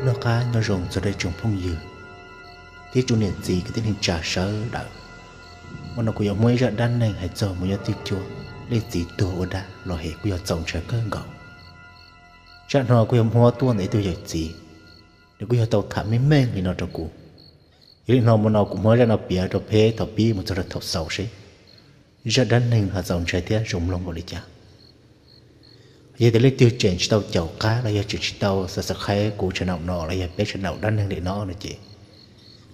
Noj qab nyob zoo txog rau tsoom phooj ywg thiab tsoom niam txiv kwv tij neej tsa sawv daws. Hmo no kuv yuav muab ib zaj dab neeg hais txog mus nyob twj cuab, leej txiv tuag ua dab los hem kuj yog txaus ntshai kawg nkaus. Zaj no kuj yog muab tuaj ntawm ib tug yawm txiv, nws kuj yog tau tham meej meej li no rau kuv. Yog li no hmo no kuv muab zaj no piav rau peb thaum pib mus txog rau thaum xaus seb zaj dab neeg ho txaus ntshai thiab zoo mloog npaum li cas. Yog tias leej twg tseem tsis tau caum qab los yog tseem tsis tau subscribe kuv channel no los yog peb channel dab neeg li no no ces,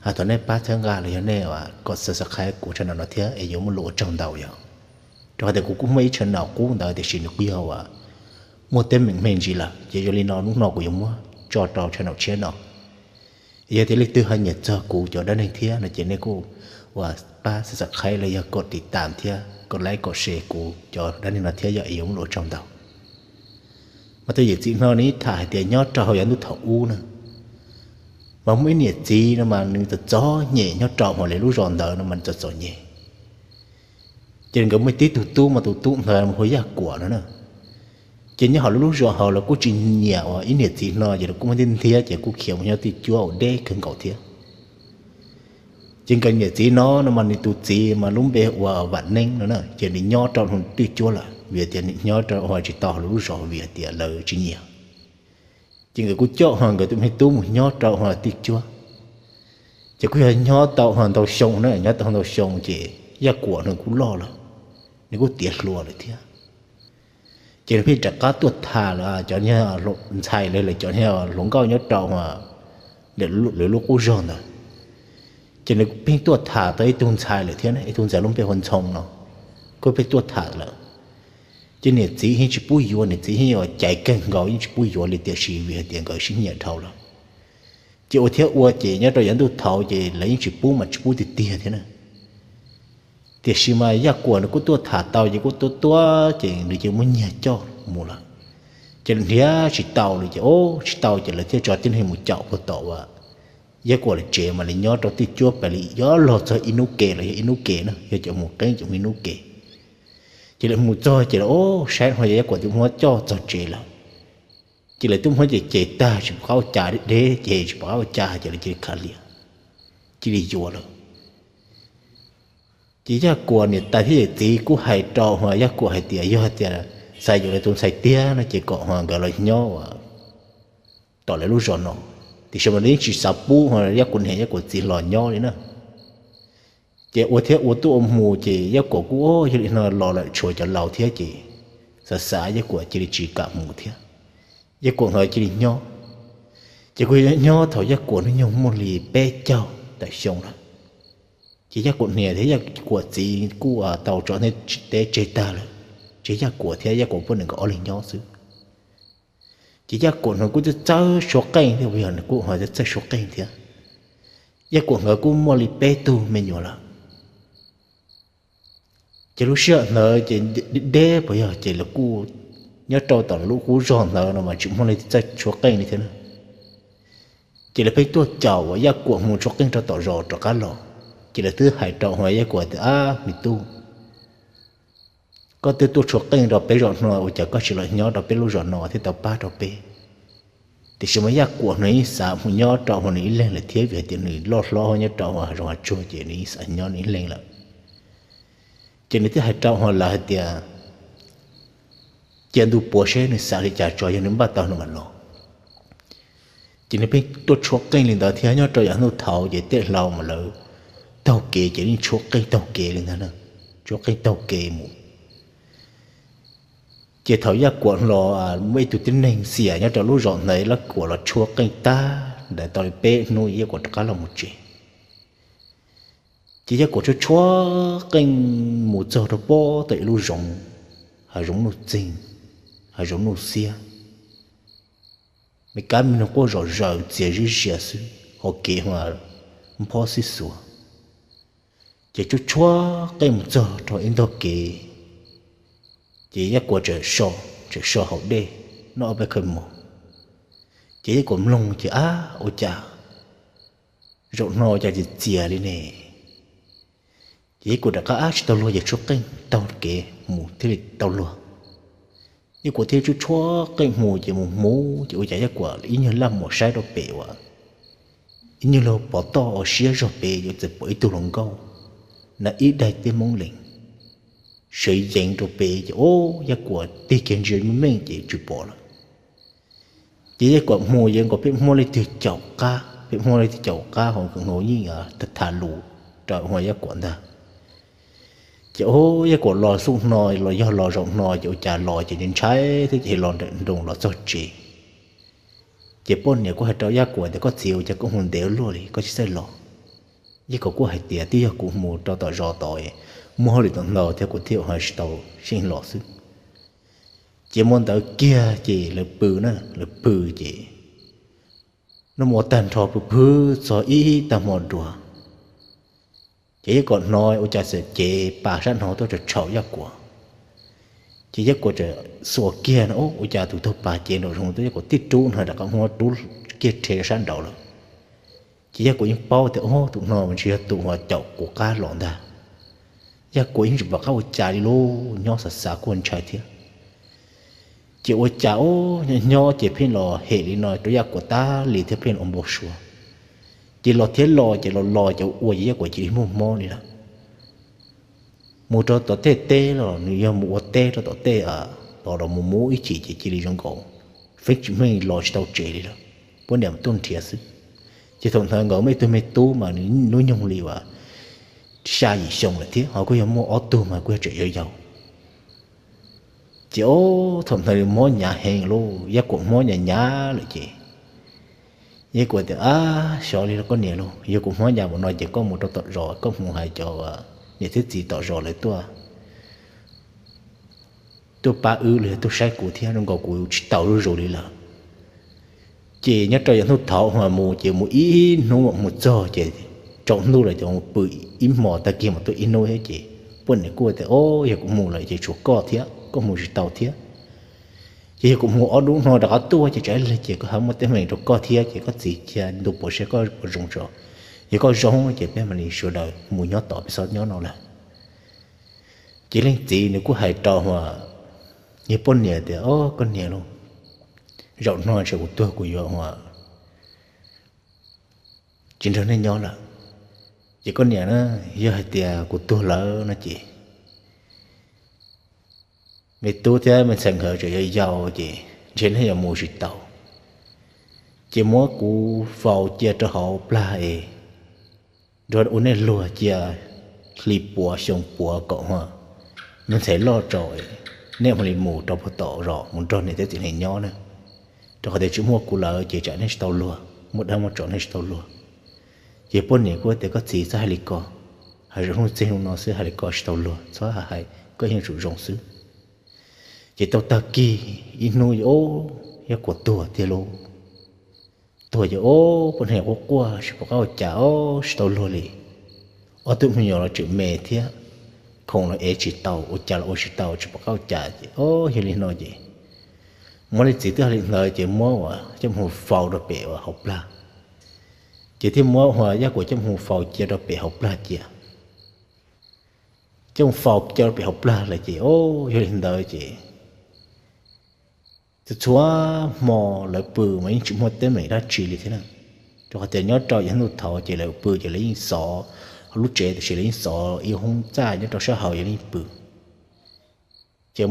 ho thov nej pab txhawb nqa los yog nej kom subscribe kuv channel no thiab es yuav muaj lus ua tsaug ntau yom. Rau qhov tias kuv kuj muaj ib channel qub ntawd tiam sis nws kuj yog uas muaj teeb meem me ntsis lawm, ces yog li no hnub no kuv yuav muab tso rau channel tshiab no. Yog tias leej twg ho nyiam txog kuv cov dab neeg thiab no ces nej kuj uas pab subscribe los yog kom tiv tam thiab kom like kom share kuv cov dab neeg no thiab yog es yuav muaj lus ua tsaug ntau. Mas tus yawm txiv no nws tham hais tias nyob rau hauv yav ntuj thaum ub na, mas muaj ib niam txiv no mas nws txom txom nyem nyob rau hauv lawv lub zos ntawd no mas nws txom txom nyem. Ces nkawd muaj tib tug tub mas tus tub ntawd mas hu ua Yaj Kuam no na. Ces nyob hauv lawv lub zos hauv lawv kuj tsis nyiam uas ib niam txiv no ces lawv kuj muaj nthiab nthiab ces kuj khiav mus nyob twj cuab ua deb kawg nkaus thiab. Ces nkawd niam txiv no no mas nws tus txiv mas lub npe ua Vam Neeb no na, ces nws nyob rau twj cuab lawm vim tias nws nyob rau hauv tsis tau hauv lawv lub zos vim tias lawv tsis nyiam. Ces nkawd kuj coj ho nkawd tus me tub mus nyob rau hauv twj cuab. Ces kuj yog nyob tau ho ntau xyoo na, nyob tau ntau xyoo ces Yaj Kuam nws kuj loj lawm, nws kuj tiav hluas lawm thiab. Ces nws pheej rov qab tuaj tham lawv cov niag ntxhais los lawv cov niag hluas nkauj nyob rau lawv lub qub zog ntawd. Ces nws pheej tuaj tham tau ib tug ntxhais lawm thiab, ib tug ntxhais lub npe hu ua Ntxhoo no, kuj pheej tuaj tham lawm. Ces niam txiv yeej tsis pub yuav, niam txiv yeej ua caiv kawg nkaus yeej tsis pub yuav li tiam sis vim hais tias nkawd sib nyiam dhau lawm. Ces ua thiab ua ces nyob rau yav ntuj thaud ces lawv yeej tsis pub mas tsis pub tiag tiag thiab na. Tiam sis mas Yaj Kuam nws kuj tuaj tham tau ces kuj tuaj tuaj ces nws cia muab nyiag coj mus lawm. Ces nrhiav tsis tau li ces, o, tsis tau ces lawv thiaj tso tib neeg mus caum puag tom uas Yaj Kuam lawv tsev mas lawv nyob rau twj cuab pem li yuav los txog ib hnub ke los yog ib hnub ke na, yog cov mus qeeb ces mus ib hnub ke. Ces lawv mus txog ces lawv, o, saib no yog Yaj Kuam twb muab coj txog tsev lawm. Ces lawv twb muab ces ces tag tsis pom qab ua cas, deb deb ces tsis pom qab ua cas ces lawv cia li khav liam, cia li yuav lawm. Ces Yaj Kuam niam tais thiab yawm txiv kuj hais rau ho Yaj Kuam hais tias yog hais tias xav yuav lawv tus ntxhais tiag no ces kom ho nkawd los nyob uas tom lawv lub zos no. Tiam sis mas lawv yeej tsis xav pub ho Yaj Kuam niam Yaj Kuam txiv los nyob li na. Ces ua thiab ua tuaj ua mus ces Yaj Kuam kuj, o, yog li no los lawm tshuav cov laus thiab ces xav xav Yaj Kuam cia li tsis kam mus thiab. Yaj Kuam nkawd cia li nyob. Ces kuj nyob thaum Yaj Kuam hnub nyoog muaj li peb caug tawm xyoo lawm. Ces Yaj Kuam niam thiab Yaj Kuam txiv kuj tau tso teb tseg tag lawm, tseg Yaj Kuam thiab Yaj Kuam poj niam nkawd ob leeg nyob xwb. Ces Yaj Kuam nws kuj txawj txawj suab qeej thiab, yog nws kuj ho txawj txawj suab qeej thiab. Yaj Kuam nkawd kuj muaj li peb tug me nyuam lawm. Ces lub sij hawm ntawd ces deb deb puas yog ces lawv kuj nyob rau tom lawv lub qub zog ntawd no mas tsis muaj leej twg txawj suab qeej li thiab na. Ces lawv pheej tuaj caum uas Yaj Kuam mus tshuab qeej rau tom zos rov qab los. Ces lawv twb hais rau ho Yaj Kuam tias, ab me tub, koj twb tuaj tshuab qeej rau peb zos no ua cas koj tsis los nyob rau peb lub zos no thiab tau pab rau peb? Tiam sis mas Yaj Kuam nws yeej xav mus nyob rau hauv nws ib leeg lawm thiab vim hais tias nws loj hlob nyob rau hauv zoov hav tsuag ces nws yeej xav nyob nws ib leeg lawm. Ces nws thiaj hais rau ho lawv hais tias, cia ntuj puav seb nws xav li cas tso, yog nws npaj tau nws mam los. Ces nws pheej tuaj tshuab qeej li ntawd thiab. Nyob rau yav ntuj thaud ces tej hlau mas lawv taug kev ces yeej tshuab qeej taug kev li ntawd na, tshuab qeej taug kev mus. Ces thaum Yaj Kuam los, muaj ib tug tib neeg xiam nyob rau lub zos ntawd, Yaj Kuam los tshuab qeej tag ntawd tau li peb hnub Yaj Kuam rov qab los mus tsev. Ces Yaj Kuam tshuab tshuab qeej mus txog rau pob tau ib lub zoov, hav zoov nuj txeeg, hav zoov nuj xiab, me kab me noog quaj zom zaws txias zij zias xwb, hauv kev mas nphob xib xuas. Ces tshuab tshuab qeej mus txog rau ib ntog kev, ces Yaj Kuam tseem so, tseem so haus dej noj ob peb khaws mov. Ces Yaj Kuam mloog ces, ab, ua cas zaum no cas txias txias li ne? Ces Yaj Kuam rov qab, ab, tsis tau luag, ces tshuab qeej taug kev mus thiaj li tau luag. Yaj Kuam thiaj tshuab tshuab qeej hmus ces mus mus ces ua cas Yaj Kuam ib nyuag laj mus saib rau pem uas ib nyuag lub pov toj uas siab zog pem ces txawm pom ib tug hluas nkauj na ib daig teb Hmoob Lees sawv yees rau pem ces ua Yaj Kuam tig kiag ntsia meej meej ces tsis pom lawm. Ces Yaj Kuam mus yeej nkaus pheej muaj leej twg caum qab, pheej muaj leej twg caum qab hauv nkaus yeej tham lus rau ua Yaj Kuam ntag. Ces ua Yaj Kuam los xub hno los yog los zaum hno ces ua cas los ces ntshai thiab ces los nram nroos los txog tsev. Ces poj niam kuj hais rau Yaj Kuam tias, koj txiv, ua cas koj mus ntev ua luaj li koj tsis txawj los? Yaj Kuam kuj hais tias, twb yog kuv mus rau tom zos tod, muaj hauj lwm tom ntau thiab kuv thiaj ua tsis tau xyeej los xwb. Ces hmo ntawd kiag ces lawv pw na, lawv pw ces noj mov tag nrho pw pw txog ib tag hmo dua, ces Yaj Kuam hnov ua cas txawm cev pas sab hauv tuaj tshawm Yaj Kuam. Ces Yaj Kuam txawm xuas kiag no, ua cas tus taug pas cev nraum zoov tuaj, Yaj Kuam tib rub no rov qab muab rub kiag rhe rau sab nraud lawm. Ces Yaj Kuam yeej paub tias, o, tus no mas ntshe yog tus uas caum kuv qab los ntag. Yaj Kuam yeej tsis pom qab ua cas li lauj, nyob xav xav kuj ntshai thiab. Ces ua cas, o, nyob nyob ces pheej los hem li no rau Yaj Kuam tas li thiab pheej los npau suav. Ces los thiab los ces los los ces ua ces Yaj Kuam cia li muaj mob li lawm. Mus rau tom tej teb los nws yog mus ua teb rau tom tej los los mus mus ib chim ces cia li zoo nkaus feeb tsis meej los tsis tau tsev li lawm, poj niam tuaj nrhiav xwb. Ces thaum ntawd nkawd muaj ib tug me tub mas nws hnub nyoog li uas xya yim xyoo lawm thiab, ho kuj yog muaj ob tug mas kuj yog tseem yau yau. Ces o, thaum ntawd nws mob hnyav heev lauj, Yaj Kuam mob hnyav hnyav lawm ces Yaj Kuam tias, ab, xyov li koj niam lauj, yog kuv mob hnyav npaum no ces koj mus rau tom zos, koj mus hais cov niam thiab txiv tom zos lawv tuaj tuaj pab wb los yog tuaj saib kuv thiab, zoo nkaus kuv tsis tau zuj zus li lawm. Ces nyob rau yav hnub thaud uas mus ces mus ib hnub mus txog ces tsaus ntuj lawm ces mus pw ib hmos, tag kis mus tuaj ib hnub thiab ces poj niam kuj tias, o, yog kuv mus lawm ces tshuav koj thiab, koj mus tsis tau thiab. Ces yog kuv mus ob hnub no rov qab tuaj ces tsam ib leeg ces kuv ho muaj teeb meem rau koj thiab ces koj txiv cia ntu puas siab koj puas zoo tso. Yog koj zoo ces peb mam li sawv daws mus nyob tod, peb txhob nyob no lawm. Ces leej txiv nws kuj hais rau uas yog poj niam tias, o, koj niam lauj, zaum no ntshe kuv tuag kuv yuav uas tsis nrog nej nyob lawm. Ces koj niam na, yog hais tias kuv tuag lawm no ces me tub thiab me ntxhais nkawd tseem yau yau ces ntshe nej yuav mus tsis tau. Ces muab kuv faus cia rau hauv plag es nrog ua nej luag cia hli puav xyoo puav kom me ntxhais loj tso, nej mam li mus rau puag tom zos mus nrog niam thiab txiv neej nyob na. Rau qhov tias tsis muaj kuv lawm ces tsam nej tsis tau luag, muaj dab muaj tsov nej tsis tau luag. Ces poj niam kuj tias, koj txiv txhob hais li ko, hais zoo hnub txij hnub no xwb hais li ko tsis tau luag, txhob hais, koj yeej tsum zoo xwb. Ces tau tag kis ib hnub, o, Yaj Kuam tuag tiag lauj. Tuag ces, o, poj niam quaj quaj tsis pom qab ua cas, o, tsis tau luag li. Ob tug me nyuam los tseem me thiab, khoom los ev tsis tau, ua cas los ua tsis tau, tsis pom qab ua cas ces, o, yog li no ces muab leej txiv twb hais li ntawd ces muab uas coj mus faus rau pem uas hauv plag. Ces thiaj muab uas Yaj Kuam coj mus faus cia rau pem hauv plag cia. Coj mus faus cia rau pem hauv plag lawm ces, o, yog li ntawd ces txhua txhua hmo lawv pw mas yeej tsis muaj teeb meem dab tsi li thiab na. Rau qhov tias nyob rau yav ntuj thaud ces lawv pw ces lawv yeej xov lub tsev, tiam sis lawv yeej xov ib hoob txaj nyob rau sab hauv, yog lawv yeej pw. Ces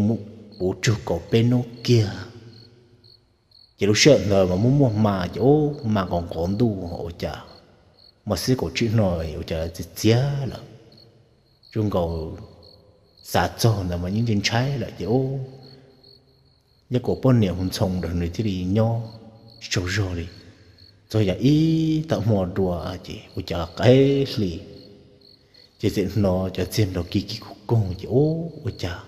puv tsug kaum peb hnub kiag, ces lub sij hawm ntawd mas muaj muaj hma ces, o, hma nqov nqov ntuj ua cas mas xib kaum tsib hno ua cas txias txias lawm. Zoo nkaus xav txog ntawd mas yeej ntshai ntshai lawm ces, o, Yaj Kuam poj niam hu Ntxhoo ntawd nws thiaj li nyob tsis tsaug zog li. Txog yav ib tag hmo dua ces ua cas qaib hli, ces txawm hnov cov txiag nrov kis kis koog koog ces, o, ua cas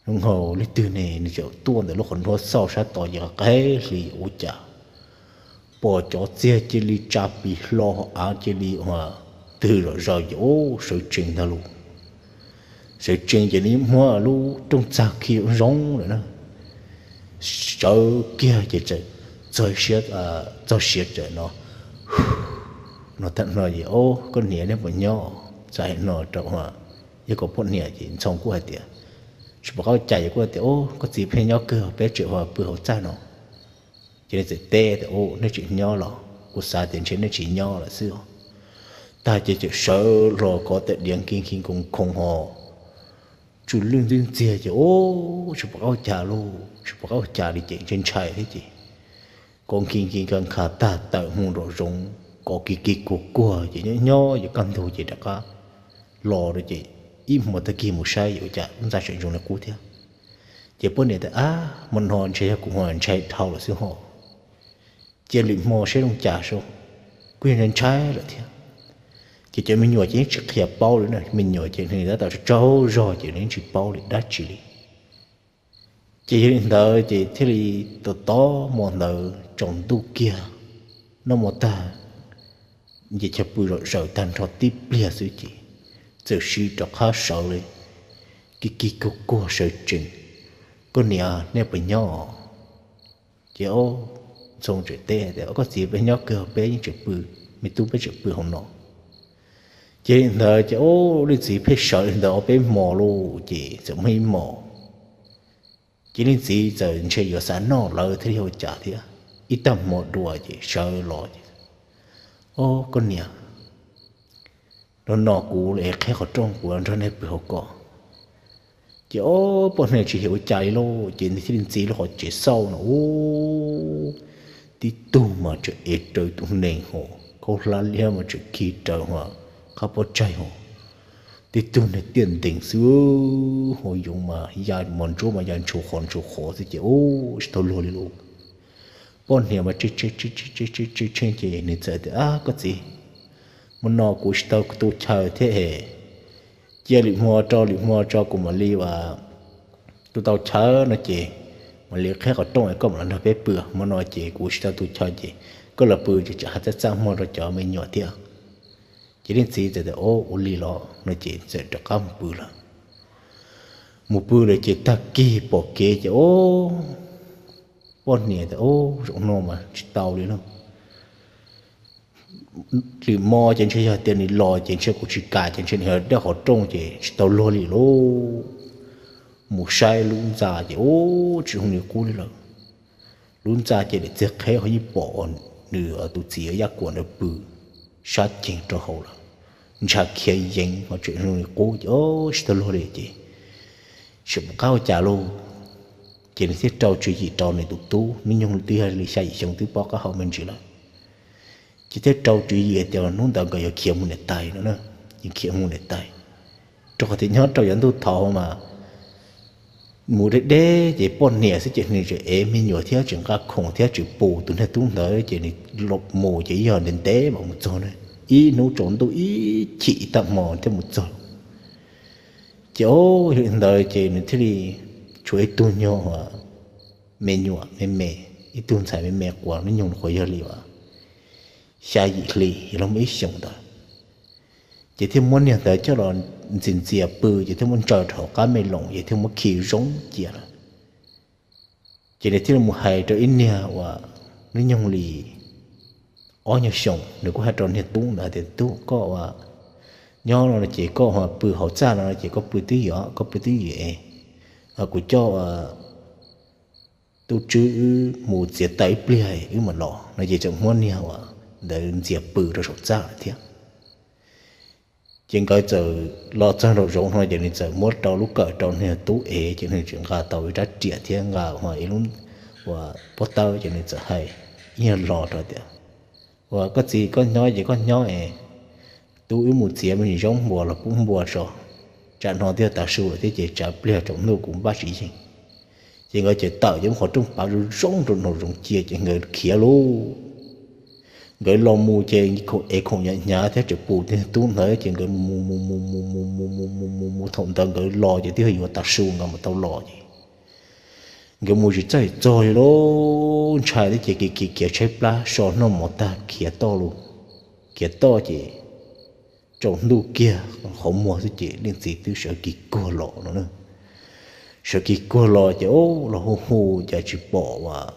zoo nkaus leej twg ne, nws txawm tuaj ntawm lub qhov nruab xauj sab tod ces qaib hli ua cas pom cov txiag cia li tsa pis hlo, av cia li twg zom zaws ces, o, sawv tsees ntag lauj. Sawv tsees ces nws muab lub rooj txag khi zoo zoo lawm na, sawv kiag ces txawm txog siav, txog siav txawm no, no tag no ces, o, koj niam nej puas nyob? Txawm hais no rau Yaj Kuam poj niam ces Ntxhoo kuj hais tias, tsis pom qab ua cas, ces kuj tias, Ub, koj txiv pheej nyob kawg, peb tseem ua pw hauv txaj no. Ces nws txawm teb tias, Ub, nej tseem nyob los? Kuv xav tias ntshe nej tsis nyob lawm xwb. Tag ces txawm sawv los kov tes diav nkig nkig nkoos nkoos ho tsuj lwj ntxwb ntxiag ces, Ub, tsis pom qab ua cas lauj, tsis pom qab ua cas li ces ntshai ntshai thiab ces kov nkig nkig nkag nkag tag tawm mus nraum zoov, kov kig kig kuag kuag ces nyob nyob yuav kaj ntug ces rov qab los rau ces ib hmo tag kis mus saib yuav ua cas lub ntxa tseem zoo li qub thiab. Ces poj niam tias, Ab, hmo no ntshe yog kuv ntshai dhau lawm xwb ho. Cia lwm hmo saib zoo cas seb. Kuj yog ntshai lawm thiab. Ces cov me nyuam ces yeej tsis qhia paub li na, me nyuam ces nws tab tom tsaug zog ces nws yeej tsis paub li dab tsi li. Ces yog li ntawd ces thiaj li tos tos hmo ntawd tsaus ntuj kiag, noj hmo tag, nce chaw pw zom zaws tag nrho tib pliag xwb ces txawm sib rov qab sawv li, kig kig kuag kuag sawv tsees, Koj niam, nej puas nyob? Ces Ntxhoo tseem teb tias, Koj txiv, peb nyob kawg, peb yeej tseem pw, me tub, peb tseem pw hauv no. Ces li ntawd ces ub, leej txiv pheej sawv li ntawd ob peb hmo lauj, ces txawm muaj ib hmos ces leej txiv txawm ntshe yuav xav noj lawv thiab li ua cas thiab, ib tag hmo dua ces sawv los ces, Ob, koj niam, no no kuv los qhib qhov rooj kuv nrog nej pw hauv ko. Ces ob poj niam tsis hais ua cas li lauj, ces nws thiaj li ntxiv lub qhov tsev xauj no ub, tib tug mas tseem ev raws tus nees ho, khaub hlab liab mas tseem khi raws ho, qab pob tsaig ho, tib tug niag tiaj ntees xwb ho, yoov mas ya mos ntsuab mas ya ntshua qhov ntshua qhov xwb ces ub, tsis tau luag li lauj. Poj niam mas tse tse tse tse ces nws txawm tias, Ab, koj txiv, hmo no kuv tsis tau tu chaw thiab es, cia lwm hmo rau, lwm hmo tso kuv mam li as, tu tau chaw no ces mam li qhib qhov rooj es koj mam los nrog peb pw. Hmo no ces kuv tsis tau tu chaw ces koj los pw ces tsam hais txaj txaj muag rau cov me nyuam thiab. Ces leej txiv txawm tias, Ob, ua li los no ces txawm rov qab mus pw lawm. Mus pw lawm ces tag kis pom kev ces ob poj niam tias, Ob, zaum no mas tsis tau li lauj. Lwm hmo ces ntshe yog tias nws los ces ntshe kuv tsis kam ces ntshe nws yog dab qhov rooj ces tsis tau luag li lauj. Mus saib lub ntxa ces ub, tsis zoo li qub li lawm. Lub ntxa ces daim txiag qheb ho yeej pom nws tus txiv Yaj Kuam ntawd pw sab ceeg rau hauv lawm, ntshav khiav yees ho tseem zoo li qub ces ob, tsis tau luag li ces tsis pom qab ua cas lauj. Ces nws thiaj rau tswv yim rau nws tus tub, hnub nyoog twb yog li xya yim xyoo twb paub qab hau me ntsis lawm. Ces thiaj rau tswv yim tias hnub ntawd nkawd yuav khiav mus niam tais no, yuav khiav mus niam tais, rau qhov tias nyob rau yav ntuj thaud mas mus deb deb ces poj niam xwb ces nws tseem ev me nyuam thiab tseem nqa khoom thiab tseem pus tus niag tub ntawd ces nws mus ces yog ntev ntev mam mus txog na, ib hnub tsaus ntuj ib chim ib tag hmo thiaj mus txog. Ces ob, yog li ntawd ces nws thiaj li tshuav ib tug nyuag me nyuam me me, ib tug ntxhais me me quav hnub nyoog quav yog li uas xya yim hli yog los muaj ib xyoos ntawd. Ces thiaj muab niag ntawd coj los ntxias ntxias pw ces thiaj muab ntsaws rau hauv qab me loos ces thiaj muab khi zoo cia lawm. Ces nws thiaj li mus hais rau ib niag uas hnub nyoog li ob nyuag xyoos, nws kuj hais rau niag tub ntawd tias, Tub, koj uas nyob no ces koj pw hauv txaj no ces koj pw twj ywm, koj pw twj ywm es kuv coj tub Tswb wb mus txiav taws ib pliag wb mam los no ces txawm muab niag uas ntawd ntxias pw rau saum txaj lawm thiab. Ces nkawd txawm los txog nraum zoov no ces nws txawm muab rau lub kawm rau niag tub ev ces nws tseem nqa tau ib rab riam thiab nqa ib lub uas pob tawb ces nws txawm hais ib nyuag lo rau tias, Uas koj txiv koj nyob ces koj nyob es tub wb mus txiav me nyuam zaub npua los pub npua tso, tsam no twb yog tav su lawm thiab ces tsam pliag tsaus ntuj kuv npaj tsis yeej. Ces nkawd ces tawm ces muab qhov rooj pav zoo zoo rau nraum zoov cia ces nkawd khiav lauj. Nkawd los mus ces ev khoom hnyav hnyav thiab tseem pus niag tub ntawd ces nkawd mus mus mus mus mus mus mus mus mus mus thaum ntawd nkawd los ces twb yog yuav tav su nkawd mam tau los ces nkawd mus tsis txawj txog li lauj, ntshai thiab ces khiav khiav tshaib plab so noj mov tag khiav toj lauj. Khiav toj ces tsaus ntuj kiag qhov muag xwb ces leej txiv twb sawv kis kuag los no na. Sawv kis kuag los ces ub los hu hu cas tsis pom uas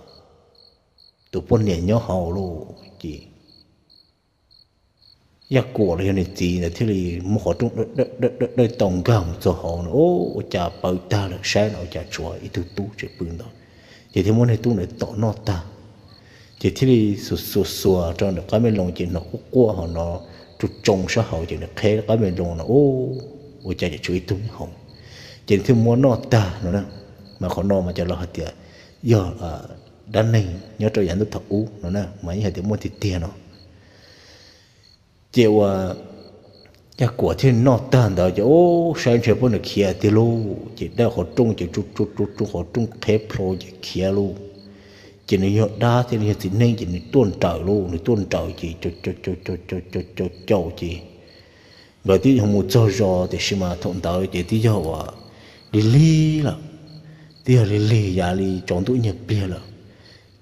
tus poj niam nyob hauv lauj ces Yaj Kuam los yog nws txiv ntawd thiaj li muab qhov rooj dawj tau nkag mus txog hauv no, ua cas pawv tag lawm, saib no ua cas tshuav ib tug tub tseem pw ntawd. Ces thiaj muab niag tub ntawd tom noj tag, ces thiaj li xuas xuas xuas rau nws qab me loo ces hnov quaj quaj ho no, tsoo tsoo sab hauv ces nws qheb qab me loo no, ua cas tshuav ib tug nyob hauv. Ces nws thiaj muab noj tag no na. Mas qhov no mas cov laus hais tias yog dab neeg nyob rau yav ntuj thaum ub no na, mas yeej hais tias muaj tiag tiag no. Ces uas Yaj Kuam thiaj noj tag ntawd ces ub, saib ntshe poj niam khiav tiag lauj, ces dawj qhov rooj ces tsoo tsoo tsoo qhov rooj qheb plho ces khiav lauj. Ces nws yog dab thiab nws yog txiv neej ces nws tuaj nrawm lauj, nws tuaj nrawm ces caum caum caum ces nkawd twb yog mus txog zos tiam sis mas thaum ntawd ces twb yog uas lig lig lawm, twb yog lig lig yav li tsaus ntuj ib nyuag pliag lawm.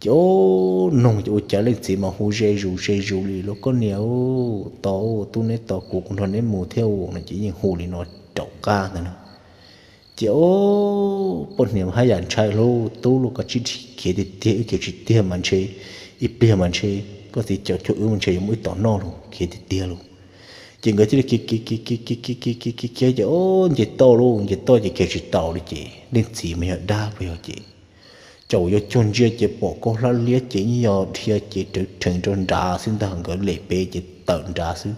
Ces ub, noog ces ua cas leej txiv mas hu ze zus ze zus li los, koj niam, tos tub neb tos kuv, kuv nrog neb mus thiab no ces yeej hu li no rau qab ntawd na. Ces ub, poj niam haj yam ntshai lauj, tub lauj, koj tsis khiav tiag tiag, wb khiav tsis tiag mas ntshe ib pliag mas ntshe koj txiv caum cuag wb mas ntshe yuav muab wb tom noj lauj, khiav tiag tiag lauj. Ces nkawd thiaj li khiav khiav khiav khiav khiav khiav khiav khiav khiav khiav ces ub, nce toj lauj, nce toj ces khiav tsis taus li ces leej txiv mas yog dab puas yog ces caum yuav cuag ntsia ces pom kaub hlab liab ces yeej yog dhia ces rawv rheev rau nrad xwb ntag, nkawd lem pem ces tawm nrad xwb.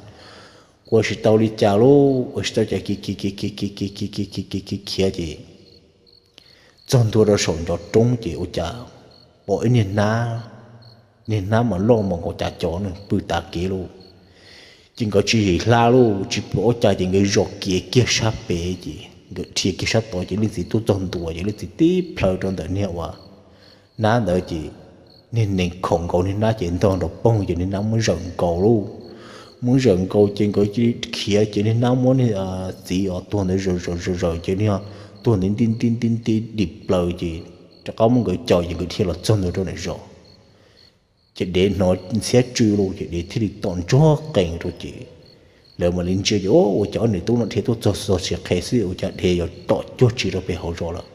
Ua tsis tau li cas lauj, ua tsis tau cas khiav khiav khiav khiav khiav khiav khiav khiav khiav khiav khiav ces txog ntua rau saum ncov roob ces ua cas pom ib niag hnab, niag hnab mas loj mas nkaus cas cov no pw tav kev lauj. Ces nkawd tsis him hla lauj, tsis pom ua cas ces nkawd zom kiav kiag sab pem ces nkawd dhia kiag sab tod ces leej txiv tuaj txog ntua ces leej txiv tib plhaw rau ntawm niag uas hnab ntawd ces niag nees khoom nkaus niag hnab ces ntog nrov poog ces niag hnab muab zawm nkaus lauj. Muab zawm nkaus ces nkawd cia li khiav ces niag hnab muab niag txiv os tuag ntawd zawm zawm zawm zawm ces niag tuag nti nti nti nti nti dim plaws ces rov qab muab nkawd caum ces nkawd dhia los txog ntua rau nram zos. Ces dev hnov ntxhiab tsw lauj ces dev thiaj li tom ntsuag qees rau ces lawv mam li ntsia ces ua cas ob niam tub no dhia tuaj txog txog tsis qhe xwb ua cas dev yuav tom cuag tsis rau pem hauv zos lawm.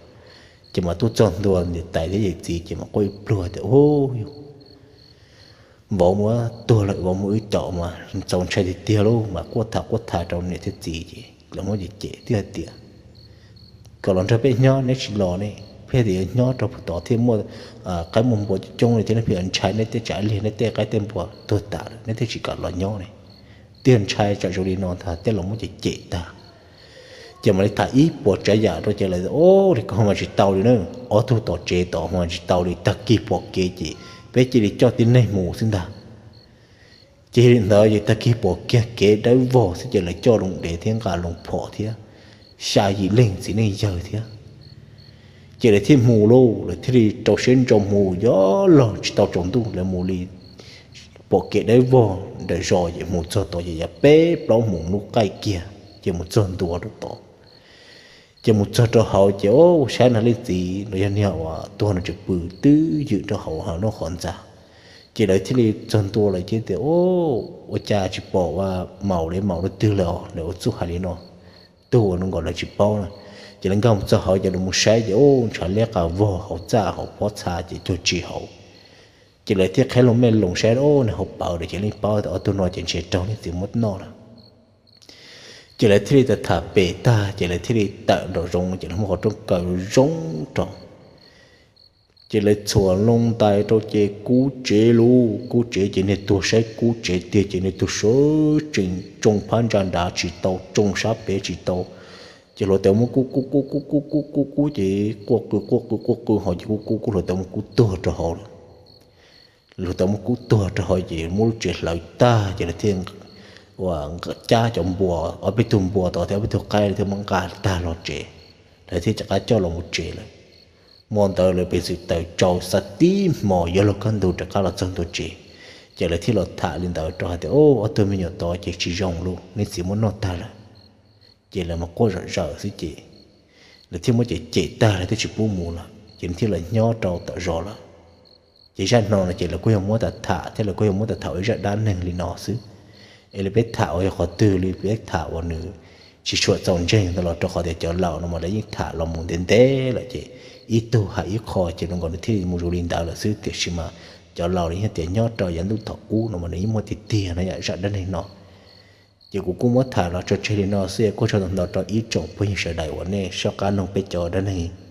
Ces mas tuaj txog ntua niam tais thiab yawm txiv ces mas quaj ib pluag tias, Ub, vauv muab tuag lawm, vauv muab wb caum mas txaus ntshai tiag tiag lauj. Mas quaj tham quaj tham rau niam thiab txiv ces lawv muab cem cem thiaj hais tias, Kom los nrog peb nyob neb tsis los ne, peb tias yuav nyob rau puag tod thiaj muaj qaib muaj npua coob coob li thiab, neb pheej ntshai neb tej tsav liag neb tej qaib tej npua tuag tas lawm neb thiaj tsis kam los nyob ne. Twb yog ntshai tsam zoo li no ntag thiaj los muab cem cem tag. Ces mam li tham ib puas tsav yam rau ces lawv, Ub, li ko mas tsis tau li na, ob tug tom tsev tod mas tsis tau li, tag kis pom kev ces peb cia li coj tib neeg mus xwb ntag. Ces li ntawd ces tag kis pom kiag kev dawb vog xwb ces lawv coj loo dev thiab nqa loo phom thiab xya yim leej txiv neej yawg thiab. Ces lawv thiaj mus lauj, lawv thiaj li rau siab ntso mus, yog los tsis tau tsaus ntuj lawv mus li pom kev dawb vog nram zos ces mus txog tod ces yog peb plaub moos hnub qaij kiag ces mus txog ntua rau tod. Ces mus txog rau hauv ces ua saib no leej txiv los yog niag uas tuag no tseem pw twb ywm rau hauv hauv no qhov ntxa. Ces lawv thiaj li txog ntua lawm ces tias, Ua cas tsis pom ua maum li, maum rau twg lawm os? Lawv ua txuj hais li no, tug ua no nkaus lawv tsis paub na. Ces lawv nkag mus txog hauv ces lawv mus saib ces ua ntshav liab qas vog hauv txaj hauv pob txha ces cuag tsis hauv. Ces lawv thiaj qhib loo mej loos saib, Ub, nws hauv paus lawm ces yeej paub tias ob tug no ces ntshe raug leej txiv muab noj lawm. Ces lawv thiaj li tham pem tag ces lawv thiaj li tawm nraum zoov ces lawv muab qhov rooj kaw zoo rau. Ces lawv txhuam loo ntais rau ces kub tsev lauj, kub tsev ces niag tuag saib kub tsev tiag ces niag tuag sawv tsees tsoo phab ntsa nrad tsis tau, tsoo sab pem tsis tau. Ces hluav taws muab kub kub kub kub kub kub kub kub ces quaj qw quaj qw quaj qw hauv ces kub kub kub hluav taws muab kub tuag rau hauv lawm. Hluav taws muab kub tuag rau hauv ces muab lub tsev hlawv tag ces lawv thiaj ua cab cov npua, ob peb tug npua tod thiab ob peb tug qaib lawv thiaj muab nqa tag los tsev. Lawv thiaj rov qab coj los mus tsev lawm. Hmo ntawd lawv peev xwm taws tsau xa tib hmo yuav luag kaj ntug rov qab los txog ntua tsev. Ces lawv thiaj los tham li ntawd rau hais tias, Ob tug me nyuam tod ces tsis zoo lauj, neb txiv muab noj tag lawm. Ces lawv mas quaj zom zaws xwb ces lawv thiaj muab cem cem tag lawv thiaj tsis pub mus lawm ces nws thiaj los nyob rau tom zos lawm. Ces zaj no no ces lawv kuj yog muab tham tham thiab lawv kuj yog muab tham tham ua ib zaj dab neeg li no xwb. Es li peb tham uas yog qhov twg li peb tham uas nws tsis tshua txaus ntseeg ntawd los rau qhov tias cov laus no mas lawv yeej tham los mus ntev ntev lawm ces ib tug hais ib qho ces zoo nkaus nws thiaj li mus zoo li ntawd lawm xwb, tiam sis mas cov laus los yeej tias nyob rau yav ntuj thaum ub no mas nws yeej muaj tiag tiag no yom zaj dab neeg no. Ces kuv kuj muab tham los tso tseg li no xwb, kuj tso ntau ntau rau ib tsoom phooj ywg sawv daws uas nej soj qab mloog peb cov dab neeg